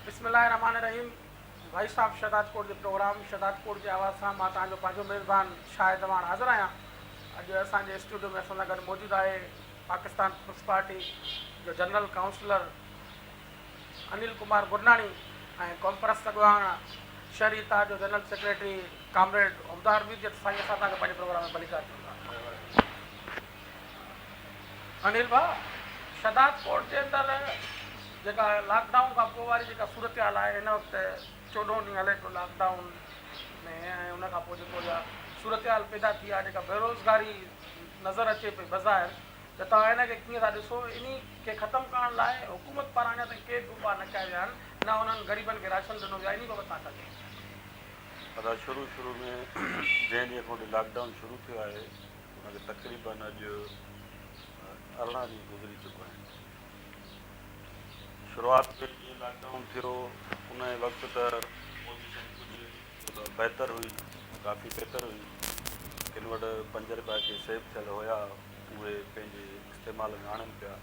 بسم الله الرحمٰن الرحيم وائس آف شهدادڪوٽ جي پروگرام شهدادڪوٽ جي آواز سان مان توهان جو پنهنجو ميزبان شاهد اعواڻ حاضر آهيان اڄ اسان جي اسٽوڊيو ۾ اسان سان گڏ موجود آهي پاڪستان پيپلز پارٽي جو جنرل ڪائونسلر انيل ڪمار گرناڻي ۽ قومپرست اڳواڻ شهري اتحاد جو جنرل سيڪريٽري ڪامريڊ عبدار مير جت سائين اسان توهان کي پنهنجي پروگرام ۾ ڀليڪار چون ٿا. انيل ڀاء شھداد ڪوٽ جي اندر جيڪا لاڪ ڊائون کان پوء واري جيڪا صورتحال آهي هن وقت چوڏهون ڏينهن هلي پيو لاڪ ڊائون ۾ ۽ ان کان پوء جيڪو اها صورتحال پيدا ٿي آهي جيڪا بيروزگاري نظر اچي پئي بظاهر ته توهان ان کي ڪيئن ٿا ڏسو انهي کي ختم ڪرڻ لاء حڪومت پاران اڃا تائين ڪي به اپاء نه ڪيا ويا آهن نه انهن غريبن کي راشن ڏنو ويو آهي انهي بابت توهان ڇا چوندو. ادا شروع شروع ۾ جنهن ڏينهن کان وٺي لاڪ ڊائون شروع ٿيو آهي ان کي تقريبن اڄ 18 ڏينهن گذري چڪا آهن. شروعات ۾ جيئن لاڪ ڊائون ٿيو ان وقت ته پوزيشن ڪجهه بهتر هئي، ڪافي بهتر هئي. ڪن وٽ 5 رپيا ڪي سيو ٿيل هيا اهي پنهنجي استعمال ۾ آڻن پيا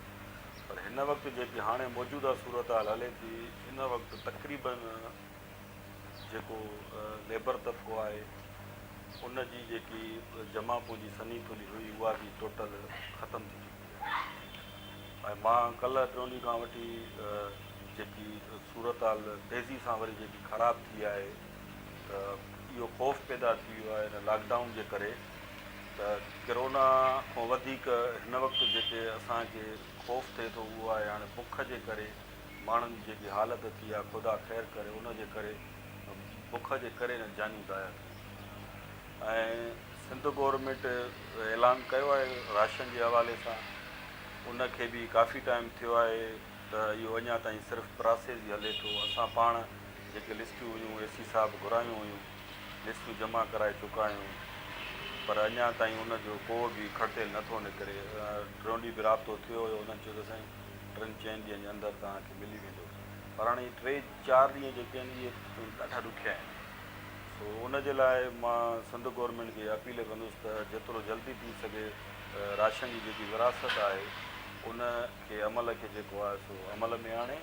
پر هن وقت جيڪي هاڻي موجوده صورتحال هلي ٿي ان وقت تقريبن جيڪو ليبر طبقو آهي ان جي جيڪي جمع پونجي سنهي ٿلهي هئي اها به ٽوٽل ختم ٿي چڪي آهي ۽ مان ڪلهه ٽيون ڏينهن کان وٺي جيڪي صورتحال تيزي سان وري جيڪي خراب ٿي آهي ته اهو خوف پيدا ٿي ويو آهي هن لاڪ ڊائون جي ڪري ته ڪرونا کان وڌيڪ هن وقت جيڪي اسان کي خوف ٿئي ٿو اهو آهي هاڻي بک جي ڪري ماڻهن جي جيڪي حالت ٿي آهي خدا خير ڪري ان جي ڪري بک جي ڪري نه جانيون ضايع ٿيون ۽ سنڌ گورنمينٽ اعلان ڪيو آهي راشن جي حوالي سان ان کي به ڪافي ٽائيم ٿيو آهي ته اهو اڃا تائين صرف پراسيس ئي هلي ٿو اسان پاڻ جيڪي لسٽيون هيون اي سي صاحب گهرايون هيون لسٽيون جمع ڪرائي چڪا آهيون پر اڃا تائين ان جو ڪو به کڙتيل نٿو نڪري ٽيون ڏينهن به رابطو ٿيو هيو انهن چيو ته سائين ٽن چئن ڏينهن جي اندر توهان کي ملي ويندو پر هاڻي هي ٽي چار ڏينهن جيڪي آهن اهي ڏاڍا ڏکيا آهن سو ان جي لاء مان سنڌ گورنمينٽ کي اپيل ڪندس ته جيترو جلدي ٿي سگهي راشن جي جيڪي ورهاست آهي ان کي عمل کي جيڪو آهي سو عمل ۾ آڻي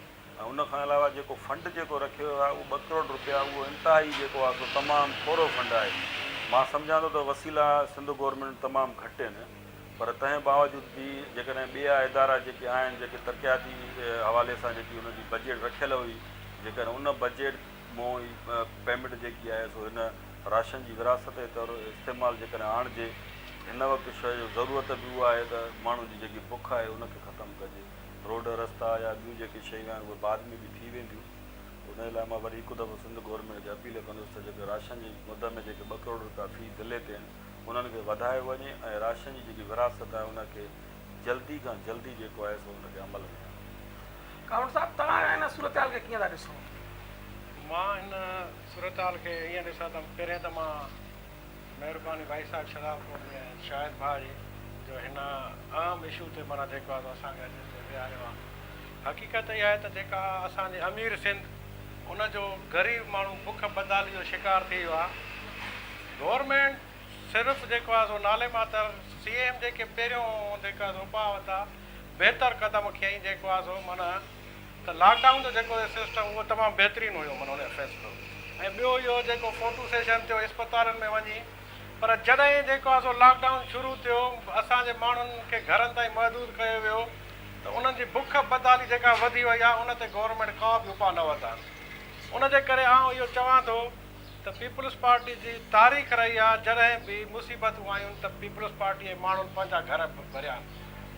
۽ ان کان علاوه جيڪو فنڊ جيڪو رکيو ويو آهي اهو 2 ڪروڙ روپيا اهو انتهائي جيڪو آهي سو تمام ٿورو فنڊ آهي مان سمجهان ٿو ته وسيلا سنڌ گورنمينٽ تمام گهٽ آهن پر تنهن باوجود به جيڪڏهن ٻيا ادارا جيڪي آهن جيڪي ترقياتي حوالي سان جيڪي انهن جي بجيٽ رکيل هئي جيڪڏهن ان بجيٽ مون ئي پيمينٽ جيڪي آهي سو هن راشن جي ورهاست جي طور استعمال جيڪڏهن آڻجي هن وقت شيء جو ضرورت به اها آهي ته ماڻهن جي جيڪي بک آهي ان کي ختم ڪجي روڊ رستا يا ٻيون جيڪي شيون آهن اهي بعد ۾ به ٿي وينديون ان جي لاء مان وري هڪ دفعو سنڌ گورنمينٽ کي اپيل ڪندس ته جيڪي راشن جي مد ۾ جيڪي 2 ڪروڙ روپيا في ضلعي تي آهن انهن کي وڌايو وڃي ۽ راشن جي جيڪي ورهاست آهي ان کي جلدي کان جلدي جيڪو آهي سو ان کي عمل ۾ آڻيو وڃي. ڪامريڊ صاحب توهان ان صورتحال کي ڪيئن ٿا ڏسو؟ مان هن صورتحال کي ائين ڏسان ته پهرين ته مان مهرباني ڀائي صاحب شھدادڪوٽ جي ۽ شاهد ڀاء جي جو هن اهم اشو تي معنيٰ جيڪو آهي سو اسان کي اڄ هتي ويهاريو آهي. حقيقت اها آهي ته جيڪا اسان جي امير سنڌ ان جو غريب ماڻهو بک بدحالي جو شڪار ٿي ويو آهي. گورنمينٽ صرف جيڪو آهي سو نالي ماتر سي ايم جيڪي پهريون جيڪو آهي سو اپاء ورتا بهتر قدم کنيائين جيڪو آهي سو معنيٰ ته لاڪ ڊائون جو جيڪو سسٽم اهو تمام بهترين هيو معنيٰ ان جو فيصلو ۽ ٻيو اهو جيڪو فوٽو سيشن ٿيو اسپتالن ۾ وڃي پر جڏهن جيڪو آهي سو لاڪ ڊائون شروع ٿيو اسان جي ماڻهن کي گهرن تائين محدود ڪيو ويو ته انهن جي بک بدحالي جيڪا وڌي وئي آهي ان تي گورنمينٽ ڪا به اپاء نه ورتا ان جي ڪري آئون اهو چوان ٿو ته پيپلز پارٽي جي تاريخ رهي آ جڏهن به مصيبتون آيون ته پيپلز پارٽي جي ماڻهن پنهنجا گهر ڀريا آهن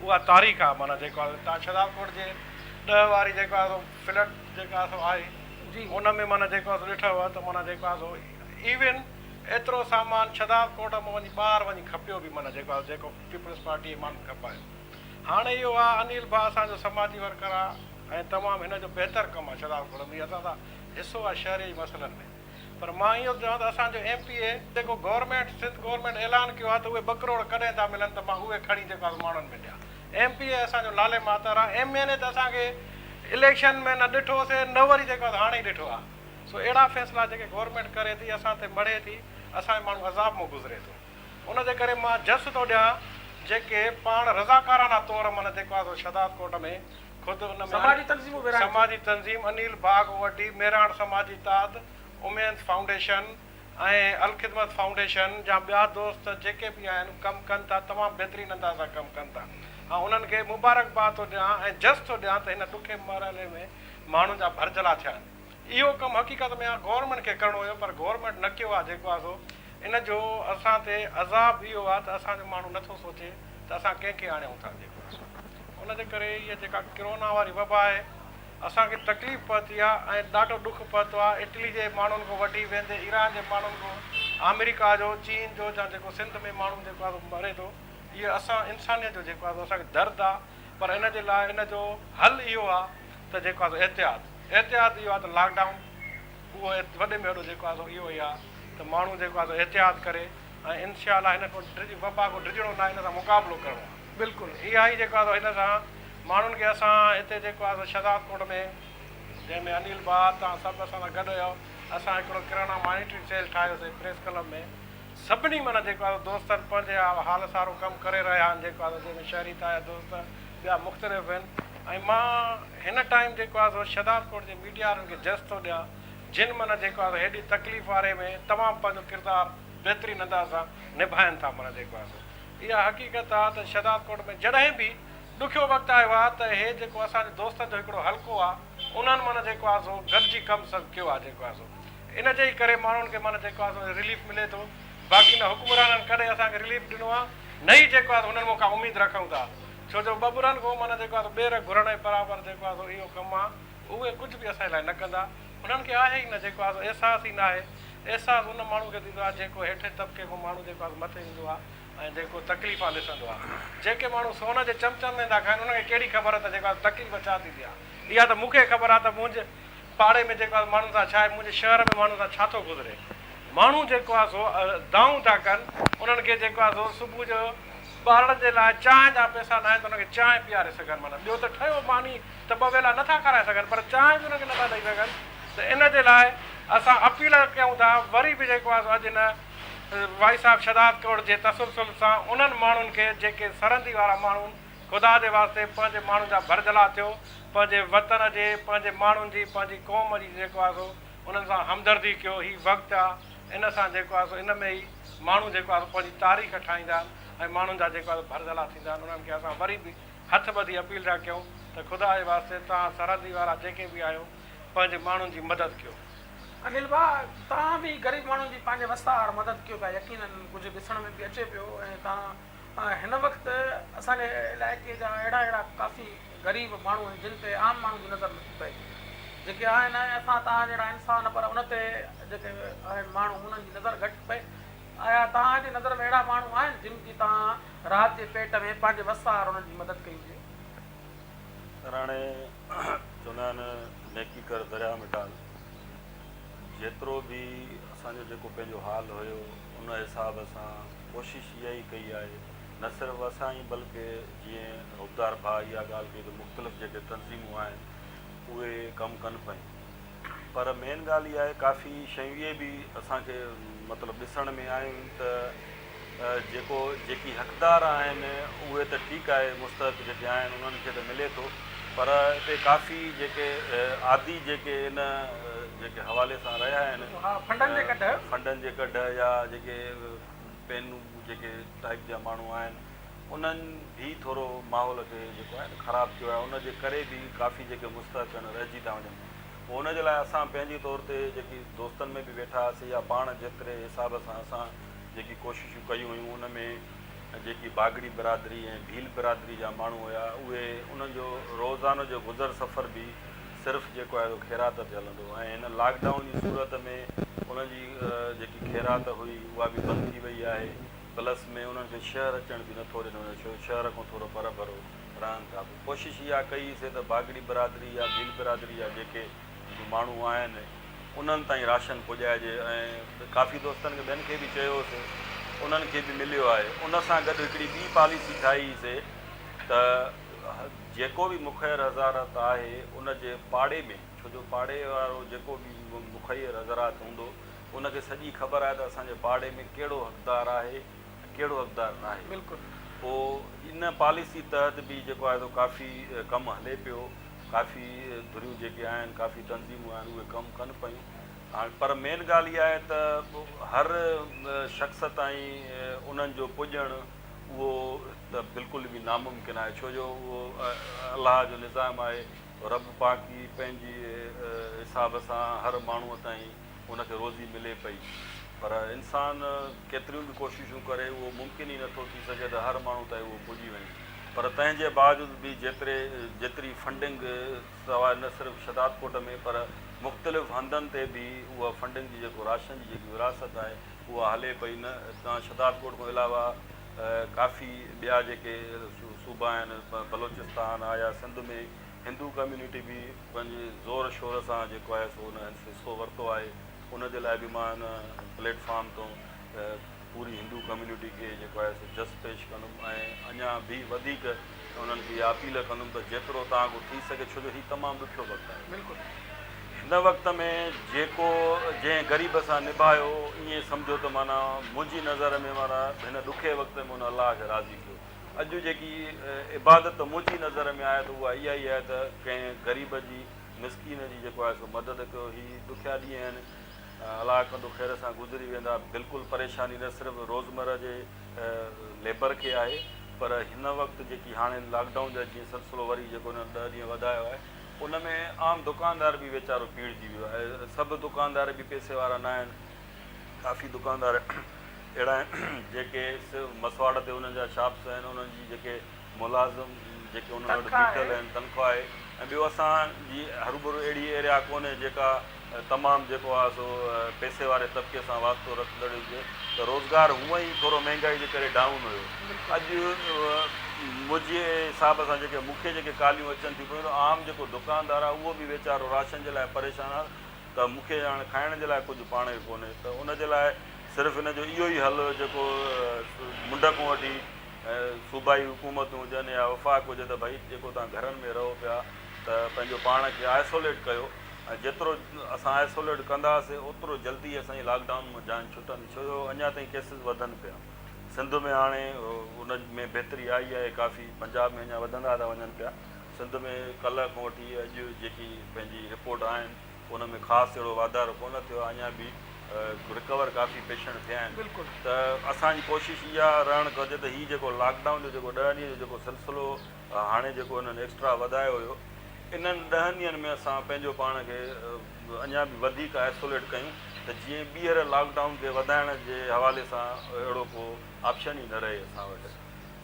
اها تاريخ آ معنيٰ جيڪو آ تان شھدادڪوٽ جي 10 واري جيڪو آ سو فلڊ جيڪا آ سو آهي ان ۾ معنيٰ جيڪو آ سو ڏٺو آ ته معنيٰ جيڪو آ سو ايون ايترو سامان شھدادڪوٽ مان وڃي ٻاهر وڃي کپيو به معنيٰ جيڪو آ جيڪو پيپلز پارٽي جي ماڻهن کپايو هاڻي اهو آ انيل ڀاء اسان جو سماجي ورڪر آ ۽ تمام هن جو بهتر ڪم آ شھدادڪوٽ ۾ اسان سان حصو آ شهري جي مسئلن ۾ پر مان اهو ٿو چوان ته اسان جو ايم پي اي جيڪو گورنمينٽ سنڌ گورنمينٽ اعلان ڪيو آ ته اهي 2 ڪروڙ ڪڏهن ٿا ملن ته مان اهي کڻي جيڪو آ سو ماڻهن ۾ ڏيان ايم پي اي اسان جو نالي ماتر آ ايم اين اي ته اسان کي اليڪشن ۾ نه ڏٺو سي نه وري جيڪو آ سو هاڻي ڏٺو آ سو اهڙا فيصلا جيڪي گورنمينٽ ڪري ٿي اسان تي مڙهي ٿي اسان جو ماڻهو عذاب مان گذري ٿو ان جي ڪري مان جس ٿو ڏيان جيڪي پاڻ رضاڪارانه طور معنيٰ جيڪو آ سو شھدادڪوٽ ۾ خود ان ۾ سماجي تنظيمون ورهائين ٿيون. سماجي تنظيم انيل ڀاء کان وٺي مهراڻ سماجي اتحاد، اميد فائونڊيشن ۽ الخدمت فائونڊيشن جا ٻيا دوست جيڪي به آهن ڪم ڪن ٿا تمام بهترين انداز سان ڪم ڪن ٿا آئون انهن کي مبارڪباد ٿو ڏيان ۽ جس ٿو ڏيان ته هن ڏکي مرحلي ۾ ماڻهن جا ڀرجهلا ٿيا آهن اهو ڪم حقيقت ۾ گورنمينٽ کي ڪرڻو هيو پر گورنمينٽ نه ڪيو آهي جيڪو آهي سو ان جو اسان تي عذاب اهو آهي ته اسان جو ماڻهو نٿو سوچي ته اسان ڪنهن کي آڻيون ٿا جيڪو آهي سو ان جي ڪري هيء جيڪا ڪرونا واري وبا آهي اسان کي تڪليف پهتي آ ۽ ڏاڍو ڏک پهتو آ اٽلي جي ماڻهن کان وٺي ويندي ايران جي ماڻهن کان آمريڪا جو چين جو جا جيڪو سنڌ ۾ ماڻهو جيڪو آ سو مري ٿو اهو اسان انسانيت جو جيڪو آ سو اسان کي درد آ پر ان جي لاء ان جو حل اهو آ ته جيڪو آ سو احتياط احتياط اهو آ ته لاڪ ڊائون اهو وڏي ۾ وڏو جيڪو آ سو اهو ئي آ ته ماڻهو جيڪو آ سو احتياط ڪري ۽ انشاء الله هن کان ڊڄ وبا کان ڊڄڻو ناهي ان سان مقابلو ڪرڻو آ. بلڪل. اها ئي جيڪو آ سو هن سان ماڻهن کي اسان هتي جيڪو آ سو شهداد ڪوٽ ۾ جنهن ۾ انيل ڀاء توهان سڀ اسان سان گڏ هيو اسان هڪڙو ڪرونا مانيٽرنگ سيل ٺاهيو سي پريس ڪلب ۾ سڀني معنيٰ جيڪو آ سو دوستن پنهنجي حال سارو ڪم ڪري رهيا آهن جيڪو آ سو جنهن ۾ شهري تايا دوست ٻيا مختلف آهن ۽ مان هن ٽائيم جيڪو آ سو شهداد ڪوٽ جي ميڊيا وارن کي جس ٿو ڏيان جن معنيٰ جيڪو آ سو هيڏي تڪليف واري ۾ تمام پنهنجو ڪردار بهترين انداز سان نڀائن ٿا معنيٰ جيڪو آ سو اها حقيقت آ ته شهدادڪوٽ ۾ جڏهن به ڏکيو وقت آيو آ ته هي جيڪو اسان جي دوستن جو هڪڙو حلقو آ انهن معنيٰ جيڪو آ سو گڏجي ڪم سڀ ڪيو آ جيڪو آ سو ان جي ئي ڪري ماڻهن کي معنيٰ جيڪو آ سو رليف ملي ٿو باقي نه حڪمرانن ڪڏهن اسان کي رليف ڏنو آ نه ئي جيڪو آ سو انهن مون کان اميد رکون ٿا ڇو جو ٻٻرن کان معنيٰ جيڪو آ سو ٻير گهرڻ جي برابر جيڪو آ سو اهو ڪم آ اهي ڪجهه به اسان جي لاء نه ڪندا انهن کي آهي ئي نه جيڪو آ سو احساس ئي ناهي احساس ان ماڻهو کي ٿيندو آ جيڪو هيٺين طبقي کان ماڻهو جيڪو آ سو مٿي ايندو آ ۽ جيڪو تڪليفان ڏسندو آ. جيڪي ماڻهو سون جي چمچن ۾ ٿا کائن انهن کي ڪهڙي خبر ته جيڪو آ سو تڪليف ڇا ٿيندي آ. اها ته مون کي خبر آ ته منهنجي پاڙي ۾ جيڪو آ سو ماڻهن سان ڇا آهي، منهنجي شهر ۾ ماڻهن سان ڇا ٿو گذري. ماڻهو جيڪو آ سو دانهون ٿا ڪن، انهن کي جيڪو آ سو صبح جو ٻارڙن جي لاء چانهه جا پئسا ناهن ته انهن کي چانهه پياري سگهن معنيٰ ٻيو ته ٺهيو ماني ته ٻه ويلا نٿا کارائي سگهن پر چانهه به انهن کي نٿا ڏئي سگهن ته ان جي لاء اسان اپيل ڪيون ٿا وري به جيڪو آ سو اڄ هن وائي صاحب شھداد ڪوٽ جي تسلسل سان انهن ماڻهن کي جيڪي سرندي وارا ماڻهو خدا جي واسطي پنهنجي ماڻهن جا ڀرجهلا ٿيو پنهنجي وطن جي پنهنجي ماڻهن جي پنهنجي قوم جي جيڪو آهي سو انهن سان همدردي ڪيو هي وقت آ ان سان جيڪو آهي سو ان ۾ ئي ماڻهو جيڪو آهي سو پنهنجي تاريخ ٺاهيندا آهن ۽ ماڻهن جا جيڪو آهي سو ڀرجهلا ٿيندا آهن انهن کي اسان وري به هٿ ٻڌي اپيل ٿا ڪيون ته خدا جي واسطي توهان سرندي وارا جيڪي به آهيو پنهنجي ماڻهن جي مدد ڪيو. انيل ڀاء توهان به غريب ماڻهن جي پنهنجي وس آهر مدد ڪيو پيا يقينن ڪجهه ڏسڻ ۾ به اچي پيو ۽ توهان هن وقت اسان جي علائقي جا اهڙا اهڙا ڪافي غريب ماڻهو آهن جن تي عام ماڻهن جي نظر نٿي پئي جيڪي آهن ۽ اسان توهان جهڙا انسان پر ان تي جيڪي آهن ماڻهو انهن جي نظر گهٽ پئي آيا توهان جي نظر ۾ اهڙا ماڻهو آهن جن جي توهان رات جي پيٽ ۾ پنهنجي وس آهر انهن جي مدد ڪئي هجي. سر هاڻي چوندا آهن نيڪي ڪر درياء ۾ ڊال جيترو به اسان جو جيڪو پنهنجو حال هيو ان حساب سان ڪوشش اها ئي ڪئي آهي نه صرف اسان ئي بلڪه جيئن حبدار ڀاء اها ڳالهه ڪئي ته مختلف جيڪي تنظيمون آهن اهي ڪم ڪن پيون پر مين ڳالهه اها آهي ڪافي شيون اهي به اسان کي مطلب ڏسڻ ۾ آيون ته جيڪو جيڪي حقدار آهن اهي ته ٺيڪ آهي مستحق جيڪي آهن انهن کي ته ملي ٿو پر هتي ڪافي جيڪي عادي جيڪي ان جيڪي حوالي سان رهيا آهن فنڊن جي ڪڍ فنڊن جي ڪڍ يا جيڪي پينو جيڪي ٽائيپ جا ماڻهو آهن انهن به ٿورو ماحول کي جيڪو آهي نه خراب ڪيو آهي ان جي ڪري به ڪافي جيڪي مستحق آهن رهجي ٿا وڃن پوء ان جي لاء اسان پنهنجي طور تي جيڪي دوستن ۾ به ويٺا هئاسي يا پاڻ جيتري حساب سان اسان جيڪي ڪوششون ڪيون هيون ان ۾ جيڪي باگڙي برادري ۽ ڀيل برادري جا ماڻهو هيا اهي انهن جو روزانو جو گذر سفر به صرف جيڪو آهي سو خيرات تي هلندو هو ۽ هن لاڪ ڊائون جي صورت ۾ انهن جي جيڪي خيرات هئي اها به بند ٿي وئي آهي پلس ۾ انهن کي شهر اچڻ به نٿو ڏنو وڃي ڇو جو شهر کان ٿورو پرڀرو رهن ٿا پوء ڪوشش اها ڪئي سي ته باگڙي برادري يا ڀيل برادري جا جيڪي ماڻهو آهن انهن تائين راشن پڄائجي ۽ ڪافي دوستن کي ٻين کي به چيو هوسي انهن کي به مليو آهي ان سان گڏ هڪڙي ٻي پاليسي ٺاهي هئي سي ته جيڪو به مخير حضارت آهي ان جي پاڙي ۾ ڇو جو پاڙي وارو جيڪو به مخير حضرات هوندو ان کي سڄي خبر آهي ته اسان جي پاڙي ۾ ڪهڙو حقدار آهي ۽ ڪهڙو حقدار ناهي بلڪل. پوء ان پاليسي تحت به جيڪو آهي سو ڪافي ڪم هلي پيو، ڪافي ڌريون جيڪي آهن، ڪافي تنظيمون آهن اهي ڪم ڪن پيون. هاڻ پر مين ڳالهه اها آهي ته هر شخص تائين انهن جو پڄڻ اهو ته بلڪل به ناممڪن آهي ڇو جو اهو الله جو نظام آهي، رب پاڪ ئي پنهنجي حساب سان هر ماڻهوء تائين ان کي روزي ملي پئي پر انسان ڪيتريون به ڪوششون ڪري اهو ممڪن ئي نٿو ٿي سگهي ته هر ماڻهو تائين اهو پڄي وڃي پر تنهن جي باوجود به جيتري جيتري فنڊنگ سواء نه صرف شهدادڪوٽ ۾ پر مختلف هنڌن تي به اها فنڊنگ جي جيڪو راشن جي جيڪي ورهاست آهي اها هلي پئي نه اتان شهدادڪوٽ کان علاوه ڪافي ٻيا جيڪي صوبا آهن بلوچستان آ يا سنڌ ۾ هندو ڪميونٽي به پنهنجي زور شور سان جيڪو آهي سو ان حصو ورتو آهي ان جي لاء به مان ان پليٽ فارم تون پوري هندو ڪميونٽي کي جيڪو آهي سو جس پيش ڪندم ۽ اڃا به وڌيڪ انهن کي اها اپيل ڪندم ته جيترو توهان کان ٿي سگهي ڇو جو هي تمام ڏکيو وقت آهي بلڪل هن وقت ۾ جيڪو جنهن غريب سان نڀايو ائين سمجهو ته معنيٰ منهنجي نظر ۾ معنيٰ هن ڏکي وقت ۾ ان الله کي راضي ڪيو. اڄ جيڪي عبادت منهنجي نظر ۾ آهي ته اها اها ئي آهي ته ڪنهن غريب جي، مسڪين جي جيڪو آهي سو مدد ڪيو. هي ڏکيا ڏينهن آهن، الله ڪندو خير سان گذري ويندا. بلڪل پريشاني نه صرف روزمره جي ليبر کي آهي پر هن وقت جيڪي هاڻي لاڪ ڊائون جا جيئن سلسلو وري جيڪو هنن ڏهه ڏينهن وڌايو آهي ان ۾ عام دڪاندار به ويچارو پيڙجي ويو آهي. سڀ دڪاندار به پئسي وارا نه آهن. ڪافي دڪاندار اهڙا آهن جيڪي صرف مسواڙ تي انهن جا شاپس آهن انهن جي جيڪي ملازم جيڪي انهن وٽ بيٺل آهن تنخواه آهي ۽ ٻيو اسان جي هروڀرو اهڙي ايريا ڪونهي جيڪا تمام جيڪو آهي سو پئسي واري طبقي سان واسطو رکندڙ هجي ته روزگار هونئن ئي ٿورو مهنگائي جي ڪري ڊائون هيو اڄ منهنجي حساب سان جيڪي مون کي جيڪي ڪاليون اچن ٿيون پيون ته عام جيڪو دڪاندار آهي اهو به ويچارو راشن جي لاء پريشان آهي ته مون کي هاڻ کائڻ جي لاء ڪجهه پاڻ کي ڪونهي ته ان جي لاء صرف ان جو اهو ئي حل جيڪو منڍ کان وٺي صوبائي حڪومتون هجن يا وفاق هجي ته ڀئي جيڪو توهان گهرن ۾ رهو پيا ته پنهنجو پاڻ کي آئسوليٽ ڪيو ۽ جيترو اسان آئسوليٽ ڪنداسين اوترو جلدي اسان جي لاڪ ڊائون مان جان ڇٽندي ڇو جو اڃا تائين ڪيسز وڌن پيا سنڌ ۾ هاڻي ان ۾ بهتري آئي آهي ڪافي پنجاب ۾ اڃا وڌندا ٿا وڃن پيا سنڌ ۾ ڪلهه کان وٺي اڄ جيڪي پنهنجي رپورٽ آهن ان ۾ خاص اهڙو واڌارو ڪونه ٿيو آهي اڃا به رڪور ڪافي پيشنٽ ٿيا آهن ته اسان جي ڪوشش اها رهڻ گهرجي ته هي جيڪو لاڪ ڊائون جو جيڪو ڏهه ڏينهن جو جيڪو سلسلو هاڻي جيڪو انهن ايڪسٽرا وڌايو هيو انهن ڏهن ڏينهن ۾ اسان پنهنجو پاڻ کي اڃا به وڌيڪ آئسوليٽ ڪيون ته جيئن ٻيهر لاڪ ڊائون کي وڌائڻ جي حوالي سان اهڙو ڪو آپشن ئي نه رهي اسان وٽ.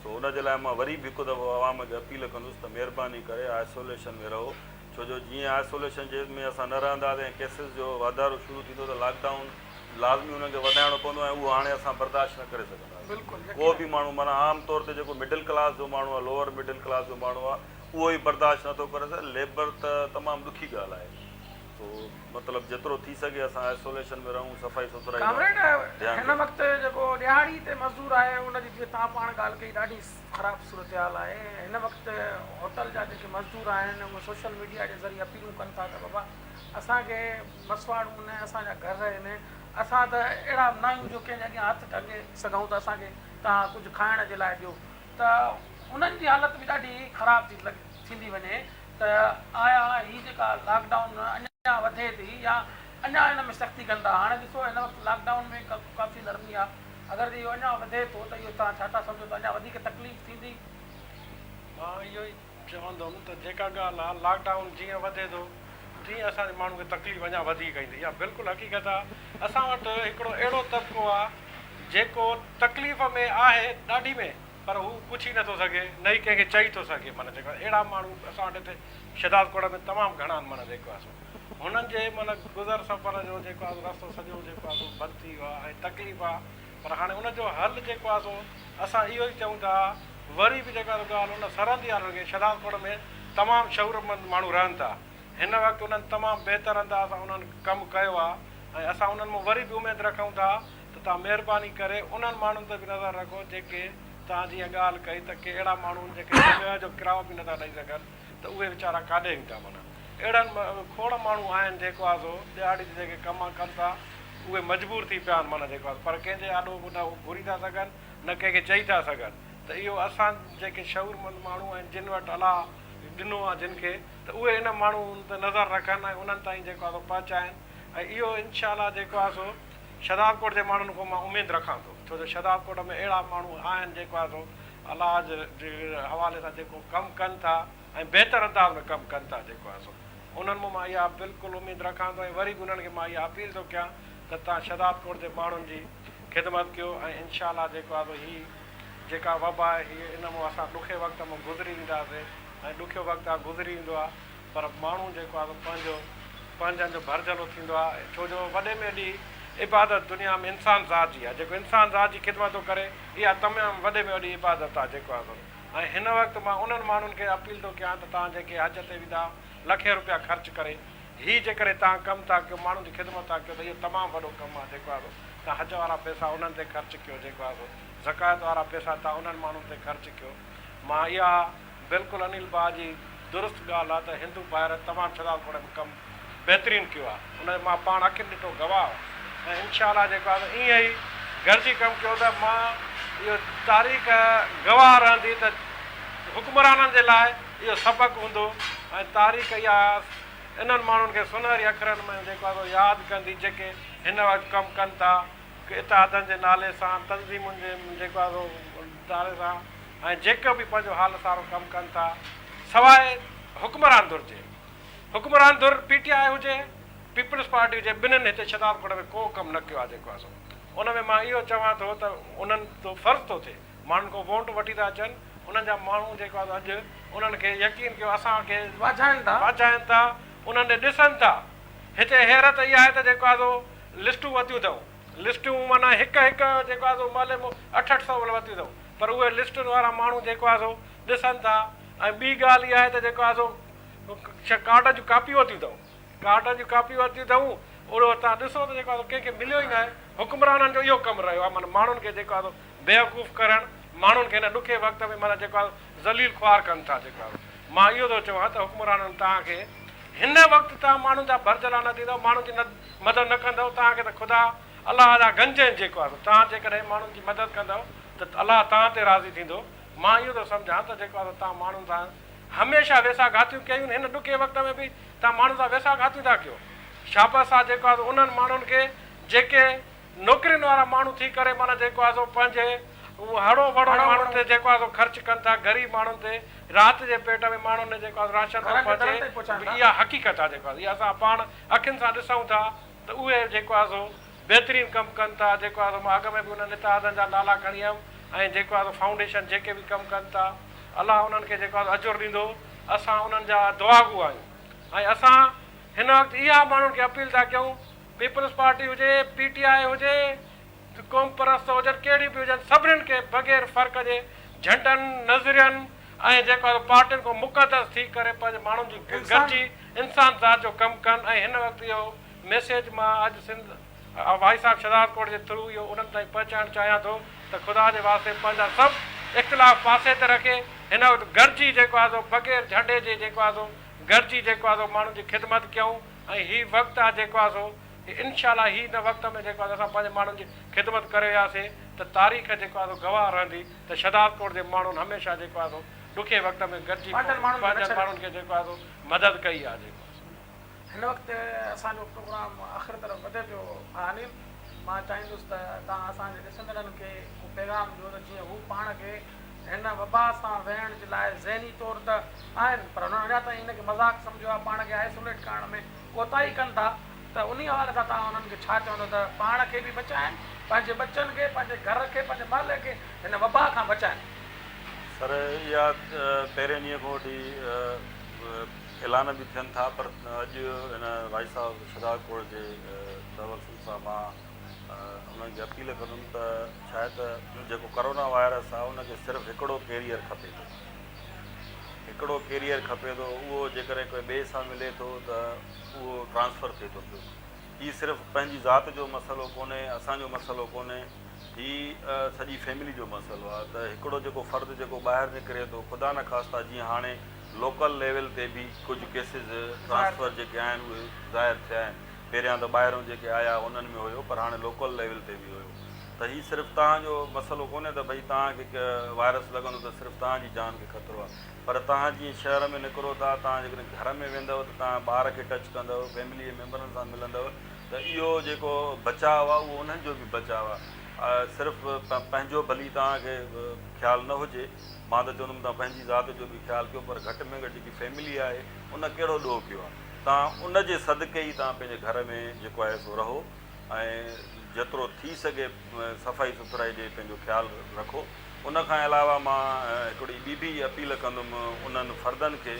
سو ان جي لاء مان وري به هڪ دفعو عوام کي اپيل ڪندس ته مهرباني ڪري آئسوليشن ۾ رهو ڇو جو جيئن آئسوليشن جي ۾ اسان نه رهنداسين ۽ ڪيسز جو واڌارو شروع ٿيندو ته لاڪ ڊائون لازمي انهن کي وڌائڻو پوندو ۽ اهو هاڻي اسان برداشت نه ڪري سگهنداسين ڪو به ماڻهو معنيٰ عام طور تي جيڪو مڊل ڪلاس جو ماڻهو آهي لوئر مڊل ڪلاس جو ماڻهو آهي اهو ئي برداشت نه ٿو ڪري سگهي ليبر ته تمام ڏکي ڳالهه آهي سو مطلب جيترو ٿي سگهي اسان آئسوليشن ۾ رهون صفائي سٿرائي ڪامريڊ ڏانهن ڌيان هن ڏيون. وقت جيڪو ڏهاڙي تي مزدور آهي ان جي جيئن توهان پاڻ ڳالهه ڪئي ڏاڍي خراب صورتحال آهي هن وقت هوٽل جا جيڪي مزدور آهن اهي سوشل ميڊيا جي ذريعي اپيلون ڪن ٿا ته بابا اسان کي مسواڙون نه اسان جا گهر آهن اسان ته اهڙا نه آهيون جو ڪنهن جي اڳيان هٿ ٽنگي سگهون ته اسان کي توهان ڪجهه کائڻ جي لاء ڏيو ته انهن جي حالت به ڏاڍي خراب ٿي ٿيندي وڃي ته آيا هي جيڪا لاڪ ڊائون اڃا وڌي ٿي يا اڃا ان ۾ سختي ڪن ٿا هاڻي ڏسو هن وقت لاڪ ڊائون ۾ ڪافي نرمي آ اگر جي اهو اڃا وڌي ٿو ته اهو توهان ڇا ٿا سمجهو ته اڃا وڌيڪ تڪليف ٿيندي؟ مان اهو ئي چوندم ته جيڪا ڳالهه آ لاڪ ڊائون جيئن وڌي ٿو تيئن اسان جي ماڻهن کي تڪليف اڃا وڌيڪ ايندي اها بلڪل حقيقت آ اسان وٽ هڪڙو اهڙو طبقو آ جيڪو تڪليف ۾ آهي ڏاڍي ۾ پر هو پڇي نه ٿو سگهي نه ئي ڪنهن کي چئي ٿو سگهي معنيٰ جيڪو اهڙا ماڻهو اسان وٽ هتي شهدادڪوٽ ۾ تمام گهڻا آهن معنيٰ جيڪو آهي سو هنن جي معنيٰ گذر سفر جو جيڪو آهي سو رستو سڄو جيڪو آهي سو بند ٿي ويو آهي ۽ تڪليف آهي پر هاڻي ان جو حل جيڪو آهي سو اسان اهو ئي چئون ٿا وري به جيڪو آهي سو ڳالهه ان سرحدي وارن کي شهدادڪوٽ ۾ تمام شعورمند ماڻهو رهن ٿا هن وقت انهن تمام بهتر انداز سان انهن ڪم ڪيو آهي ۽ اسان انهن مان وري به اميد رکون ٿا ته توهان مهرباني ڪري انهن ماڻهن تي به نظر رکو جيڪي توهان جيئن ڳالهه ڪئي ته ڪي اهڙا ماڻهو آهن جيڪي جڳهه جو ڪرايو به نٿا ڏئي سگهن ته اهي ويچارا ڪاڏي ويندا معنيٰ اهڙن کوڙ ماڻهو آهن جيڪو آهي سو ڏهاڙي تي جيڪي ڪم ڪن ٿا اهي مجبور ٿي پيا آهن معنيٰ جيڪو آهي پر ڪنهن جي آڏو به نه هو گهري ٿا سگهن نه ڪنهن کي چئي ٿا سگهن. ته اهو اسان جيڪي شعورمند ماڻهو آهن جن وٽ الله ڏنو آهي جن کي ته اهي ان ماڻهن تي نظر رکن ۽ انهن تائين جيڪو آهي سو پهچائن ۽ اهو انشاء الله جيڪو آهي سو شهدادڪوٽ جي ماڻهن کان مان اميد رکان ٿو ڇو جو شهدادڪوٽ ۾ اهڙا ماڻهو آهن جيڪو آهي سو الله جي حوالي سان جيڪو ڪم ڪن ٿا ۽ بهتر انداز ۾ ڪم ڪن ٿا جيڪو آهي سو انهن مان مان اها بلڪل اميد رکان ٿو ۽ وري به انهن کي مان اها اپيل ٿو ڪيان ته توهان شهدادڪوٽ جي ماڻهن جي خدمت ڪيو ۽ انشاء الله جيڪو آهي سو هي جيڪا وبا آهي هيء ان مان اسان ڏکي وقت مان گذري وينداسين ۽ ڏکيو وقت آهي گذري ويندو آهي پر ماڻهو جيڪو آهي سو پنهنجو پنهنجن جو ڀرجهلو ٿيندو آهي ڇو جو وڏي ۾ وڏي عبادت دنيا ۾ انسان ذات جي آهي جيڪو انسان ذات جي خدمت ٿو ڪري اها تمام وڏي ۾ وڏي عبادت آهي جيڪو آهي سو ۽ هن وقت مان انهن ماڻهن کي اپيل ٿو ڪيان ته توهان جيڪي حج تي ويندا لکين روپيا خرچ ڪري هي جيڪڏهن توهان ڪم ٿا ڪيو ماڻهن جي خدمت ٿا ڪيو ته اهو تمام وڏو ڪم آهي جيڪو آهي سو توهان حج وارا پئسا انهن تي خرچ ڪيو جيڪو آهي سو زڪوات وارا پئسا توهان انهن ماڻهن تي خرچ ڪيو مان اها بلڪل انيل ڀاء جي درست ڳالهه آهي ته هندو ڀائر تمام شھدادڪوٽ ۾ ڪم بهترين ڪيو آهي ان جو مان پاڻ اکين ڏٺو گواهه آهيان ۽ انشاء الله جيڪو آهي سو ائين ئي گڏجي ڪم ڪيو ته مان اهو تاريخ گواهه رهندي ته حڪمرانن جي لاء اهو سبق هوندو ۽ تاريخ اها انهن ماڻهن کي سونهري اکرن ۾ جيڪو آهي سو ياد ڪندي جيڪي هن وقت ڪم ڪن ٿا اتحادن جي نالي سان تنظيمن جي جيڪو آهي سو نالي سان ۽ جيڪو به پنهنجو حال سارو ڪم ڪن ٿا سواء حڪمران ڌر جي حڪمران ڌر پي ٽي آء هجي پيپلز پارٽي هجي ٻنهن هتي شھدادڪوٽ ۾ ڪو ڪم نه ڪيو آهي جيڪو آهي سو ان ۾ مان اهو چوان ٿو ته انهن جو فرض ٿو ٿئي ماڻهن کان وونٽ وٺي ٿا اچن انهن جا ماڻهو جيڪو آهي سو اڄ انهن کي يقين ڪيو اسان کي واجهائن ٿا. واجهائن ٿا انهن ڏي ڏسن ٿا هتي حيرت اها آهي ته جيڪو آهي سو لسٽون وتيون اٿئون لسٽون معنيٰ هڪ هڪ جيڪو آهي سو محلي مان اٺ اٺ سئو وتيون اٿئون پر اهي لسٽن وارا ماڻهو جيڪو آهي سو ڏسن ٿا ۽ ٻي ڳالهه اها آهي ته جيڪو آهي سو ڪارڊن جون ڪاپيون وتيون اٿئون ڪارڊن جون ڪاپيون ورتيون اٿئون، اهڙو توهان ڏسو ته جيڪو آهي سو ڪنهن کي مليو ئي ناهي، حڪمرانن جو اهو ڪم رهيو آهي معنيٰ ماڻهن کي جيڪو آهي سو بيوقوف ڪرڻ، ماڻهن کي هن ڏکي وقت ۾ معنيٰ جيڪو آهي سو ذليل خوار ڪن ٿا جيڪو آهي سو مان اهو ٿو چوان ته حڪمرانن توهان کي هن وقت توهان ماڻهن جا ڀرجهلا نه ٿيندؤ، ماڻهن جي مدد نه ڪندؤ توهان کي ته خدا الله جا گنج آهن جيڪو آهي سو توهان جيڪڏهن ماڻهن جي مدد ڪندؤ ته الله توهان تي راضي ٿيندو، مان اهو ٿو سمجهان ته جيڪو آهي سو توهان ماڻهن سان هميشه ويساهه گهاتيون ڪيون هن ڏکي وقت ۾ به توهان ماڻهن سان ويساهه گهاتيون ٿا ڪيو. شابس آ جيڪو آ سو انهن ماڻهن کي جيڪي نوڪرين وارا ماڻهو ٿي ڪري معنيٰ جيڪو آ سو پنهنجي هڙو وڙو ماڻهن تي جيڪو آ سو خرچ ڪن ٿا غريب ماڻهن تي رات جي پيٽ ۾ ماڻهن ڏي جيڪو آ سو راشن ٿو پهچي اها حقيقت آ جيڪو آ سو اها اسان پاڻ اکين سان ڏسون ٿا ته اهي جيڪو آ سو بهترين ڪم ڪن ٿا جيڪو آ سو مان اڳ ۾ به انهن اتحادن جا نالا کڻي آيم ۽ جيڪو آ سو فائونڊيشن جيڪي به ڪم ڪن ٿا الله انهن کي جيڪو آ سو اجر ڏيندو اسان انهن جا دعاگو آهيون ۽ اسان هن وقت اها ماڻهن کي اپيل ٿا ڪيون پيپلز پارٽي هجي پي ٽي آء هجي قوم پرست هجن ڪهڙيون به هجن سڀنين کي بغير فرق جي جهنڊن نظرين ۽ جيڪو آ سو پارٽين کان مقدس ٿي ڪري پنهنجي ماڻهن جي گڏجي انسان ذات جو ڪم ڪن ۽ هن وقت اهو ميسيج مان اڄ سنڌ وائس آف شھدادڪوٽ جي ٿرو اهو انهن تائين پهچائڻ چاهيان ٿو ته خدا جي واسطي پنهنجا سڀ اختلاف پاسي تي رکي هن وقت گڏجي جيڪو آهي سو بغير جهنڊي جي جيڪو آهي سو گڏجي جيڪو آهي سو ماڻهن جي خدمت ڪيون ۽ هي وقت آهي جيڪو آهي سو انشاء الله هي هن وقت ۾ جيڪو آهي سو اسان پنهنجي ماڻهن جي خدمت ڪري وياسي ته تاريخ جيڪو آهي سو گواهه رهندي ته شھدادڪوٽ جي ماڻهن هميشه جيڪو آهي سو ڏکي وقت ۾ گڏجي پنهنجن ماڻهن کي جيڪو آهي سو مدد ڪئي آهي جيڪو آهي سو. هن وقت اسان جو پروگرام آخر طرف وڌي پيو ڀاء انيل مان چاهيندس ته توهان اسان جي ڏسندڙن کي ڪو پيغام ڏيو ته جيئن هو پاڻ کي هن وبا سان ويهڻ جي لاء ذهني طور ته آهن پر هنن اڃا تائين هن کي مذاق سمجهيو آهي پاڻ کي آئسوليٽ ڪرڻ ۾ ڪوتاهي ڪن ٿا ته انهي حوالي سان توهان انهن کي ڇا چوندو ته پاڻ کي به بچائن پنهنجي ٻچن کي پنهنجي گهر کي پنهنجي محلي کي هن وبا کان بچائن. سر اها پهرين ڏينهن کان وٺي اعلان به ٿين ٿا پر اڄ هن وائس آف شھدادڪوٽ جي توسل سان مان انهن کي اپيل ڪندم ته ڇاهي ته جيڪو ڪرونا وائرس آهي ان کي صرف هڪڙو ڪيريئر کپي ٿو هڪڙو ڪيريئر کپي ٿو اهو جيڪڏهن ڪوئي ٻئي سان ملي ٿو ته اهو ٽرانسفر ٿئي ٿو پيو هي صرف پنهنجي ذات جو مسئلو ڪونهي اسان جو مسئلو ڪونهي هي سڄي فيملي جو مسئلو آهي ته هڪڙو جيڪو فرد جيڪو ٻاهر نڪري ٿو خدا نخواسته جيئن هاڻي لوڪل ليول تي به ڪجهه ڪيسز ٽرانسفر جيڪي آهن اهي ظاهر ٿيا آهن پهريان ته ٻاهرون جيڪي آيا انهن ۾ هيو پر هاڻي لوڪل ليول تي به هيو ته هي صرف توهان جو مسئلو ڪونهي ته ڀئي توهان کي وائرس لڳندو ته صرف توهان جي جان کي خطرو آهي پر توهان جيئن شهر ۾ نڪرو ٿا توهان جيڪڏهن گهر ۾ ويندؤ ته توهان ٻار کي ٽچ ڪندؤ فيملي جي ميمبرن سان ملندؤ ته اهو جيڪو بچاء آهي اهو انهن جو به بچاء آهي صرف پنهنجو ڀلي توهان کي خيال نه هجي مان ته چوندم توهان پنهنجي ذات جو به خيال ڪيو پر گهٽ ۾ گهٽ جيڪي فيملي آهي ان ڪهڙو ڏوهه ڪيو آهي توهان ان جي صدقي ئي توهان پنهنجي گهر ۾ جيڪو آهي سو رهو ۽ جيترو ٿي سگهي صفائي سٿرائي ڏي پنهنجو خيال رکو. ان کان علاوه مان هڪڙي ٻي به اپيل ڪندم انهن فردن کي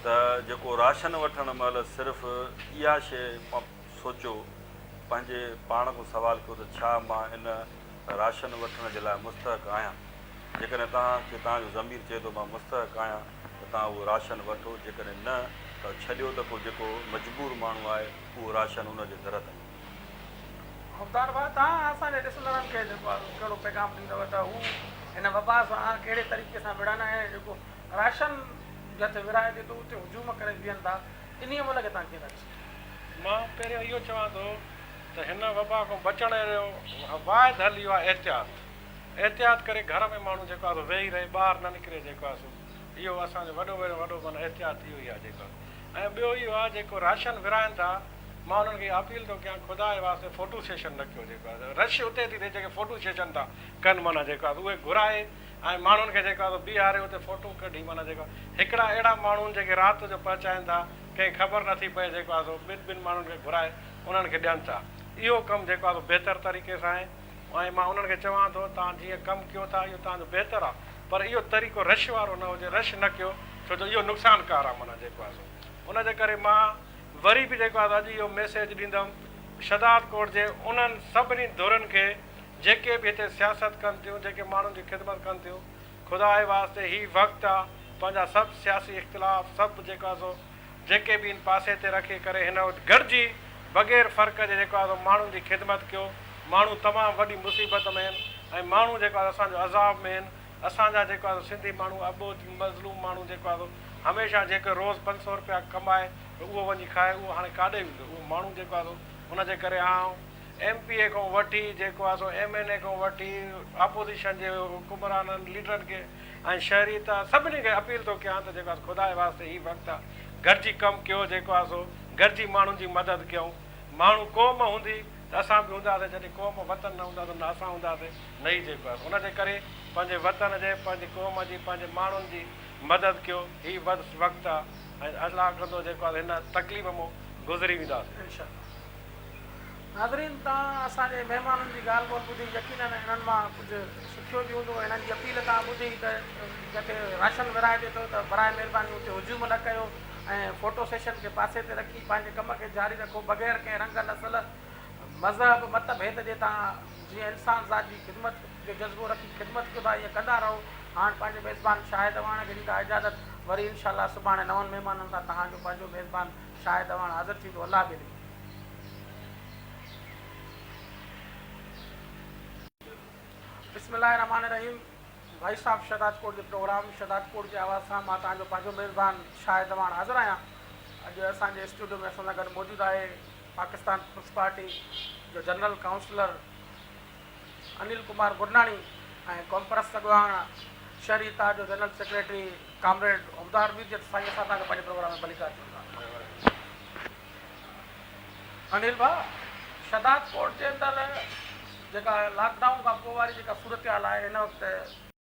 ته جيڪو راشن وٺڻ مهل صرف اها شيء سوچيو پنهنجي پاڻ کان سوال ڪيو ته ڇا مان ان راشن وٺڻ جي لاء مستحق آهيان؟ جيڪڏهن توهان کي توهان جو ضمير چئي ٿو مان مستحق آهيان ته توهان اهو راشن وٺو جيڪڏهن نه ته ڇڏيو ته ڪو جيڪو مجبور ماڻهو آهي اهو راشن ان جي در تائين پهچي. حبدار ڀاء توهان اسان جي ڏسندڙن کي جيڪو آهي سو ڪهڙو پيغام ڏيندؤ ته هو هن وبا سان ڪهڙي طريقي سان وڙهن ۽ جيڪو راشن جتي ورهائجي ٿو اتي هجوم ڪري بيهن ٿا انهي عمل کي توهان ڪيئن ٿا ڏسو؟ مان پهريون اهو چوان ٿو ته هن وبا کان بچڻ جو واحد حل اهو آهي احتياط احتياط ڪري گهر ۾ ماڻهو جيڪو آهي سو ويهي رهي ٻاهر نه نڪري جيڪو آهي سو اهو اسان جو وڏو ۾ وڏو معنيٰ احتياط اهو ئي آهي جيڪو ۽ ٻيو اهو آهي جيڪو راشن ورهائن ٿا مان انهن کي اپيل ٿو ڪيان خدا جي واسطي فوٽو سيشن نه ڪيو جيڪو آهي رش اتي ٿي ٿئي جيڪي فوٽو سيشن ٿا ڪن معنيٰ جيڪو آهي اهي گهرائي ۽ ماڻهن کي جيڪو آهي بيهاري اتي فوٽو ڪڍي معنيٰ جيڪو هڪڙا اهڙا ماڻهو آهن جيڪي رات جو پهچائن ٿا ڪنهن کي خبر نٿي پئي جيڪو آهي سو ٻن ٻن ماڻهن کي گهرائي انهن کي ڏين ٿا اهو ڪم جيڪو آهي سو بهتر طريقي سان آهي ۽ مان انهن کي چوان ٿو توهان جيئن ڪم ڪيو ٿا اهو توهان جو بهتر آهي پر اهو طريقو رش وارو نه هجي رش نه ڪيو ڇو جو اهو نقصانڪار آهي معنيٰ جيڪو آهي سو ان جي ڪري مان وري به جيڪو آهي سو اڄ اهو ميسيج ڏيندم شهدادڪوٽ جي انهن سڀني ڌرين کي جيڪي به هتي سياست ڪن ٿيون جيڪي ماڻهن جي خدمت ڪن ٿيون خدا جي واسطي هي وقت آهي پنهنجا سڀ سياسي اختلاف سڀ جيڪو آهي سو جيڪي به ان پاسي تي رکي ڪري هن وقت گڏجي بغير فرق جي جيڪو آهي سو ماڻهن جي خدمت ڪيو ماڻهو تمام وڏي مصيبت ۾ آهن ۽ ماڻهو جيڪو آهي اسان جو عذاب ۾ آهن اسان جا جيڪو آهي سو سنڌي ماڻهو اٻوجهه مظلوم ماڻهو جيڪو آهي سو هميشه جيڪو روز 500 روپيا ڪمائي اهو وڃي کائي اهو هاڻي ڪاڏي ويندو اهو ماڻهو جيڪو آهي سو ان جي ڪري آئون ايم پي اي کان وٺي جيڪو آهي سو ايم اين اي کان وٺي اپوزيشن جي حڪمرانن ليڊرن کي ۽ شهري ته سڀني کي اپيل ٿو ڪيان ته جيڪو آهي سو خدا جي واسطي هي وقت آهي گڏجي ڪم ڪيو جيڪو آهي سو گڏجي ماڻهن جي مدد ڪيون ماڻهو قوم هوندي ته اسان به هونداسين جڏهن قوم وطن نه هوندا ته نه اسان هونداسين نه ئي جيڪو آهي سو ان جي ڪري پنهنجي وطن جي پنهنجي قوم جي پنهنجي ماڻهن جي مدد ڪيو هي وقت آهي ۽ الله ڪندو جيڪو آهي هن تڪليف مون گذري وينداسين. انشاء الله. ناظرين توهان اسان جي مهمانن جي ڳالهه ٻولهه ٻڌي يقينن انهن مان ڪجهه سکيو به هوندو انهن جي اپيل توهان ٻڌي ته جتي راشن ورهائجي ٿو ته براء مهرباني اتي هجوم نه ڪيو ۽ فوٽو سيشن کي پاسي تي رکي پنهنجي ڪم کي جاري رکو بغير ڪنهن رنگ نسل مذهب مت ڀيد جي توهان جيئن انسان ذات جي خدمت جو جذبو رکي خدمت ڪيو ٿا ائين ڪندا رهو هاڻ پنهنجي ميزبان شاهد اعواڻ کي ڏيندا اجازت وري انشاء الله سڀاڻي نون مهمانن سان توهان جو پنهنجو ميزبان شاهد اعواڻ حاضر ٿيندو الله ٻيلي. بسم الله الرحمٰن الرحيم وائس آف شهدادڪوٽ جي پروگرام شهدادڪوٽ جي آواز سان مان توهان جو پنهنجو ميزبان شاهد اعواڻ حاضر آهيان اڄ اسان جي اسٽوڊيو ۾ اسان سان گڏ موجود آهي پاڪستان پيپلز پارٽي جو جنرل ڪائونسلر انيل ڪمار گرناڻي ۽ قومپرست اڳواڻ شهري اتحاد جو جنرل سيڪريٽري ڪامريڊ عبدار مير جت سائين اسان توهان کي پنهنجي پروگرام ۾ ڀليڪار چون ٿا. انيل ڀاء شھدادڪوٽ جي اندر جيڪا لاڪ ڊائون کان پوء واري جيڪا صورتحال آهي هن وقت.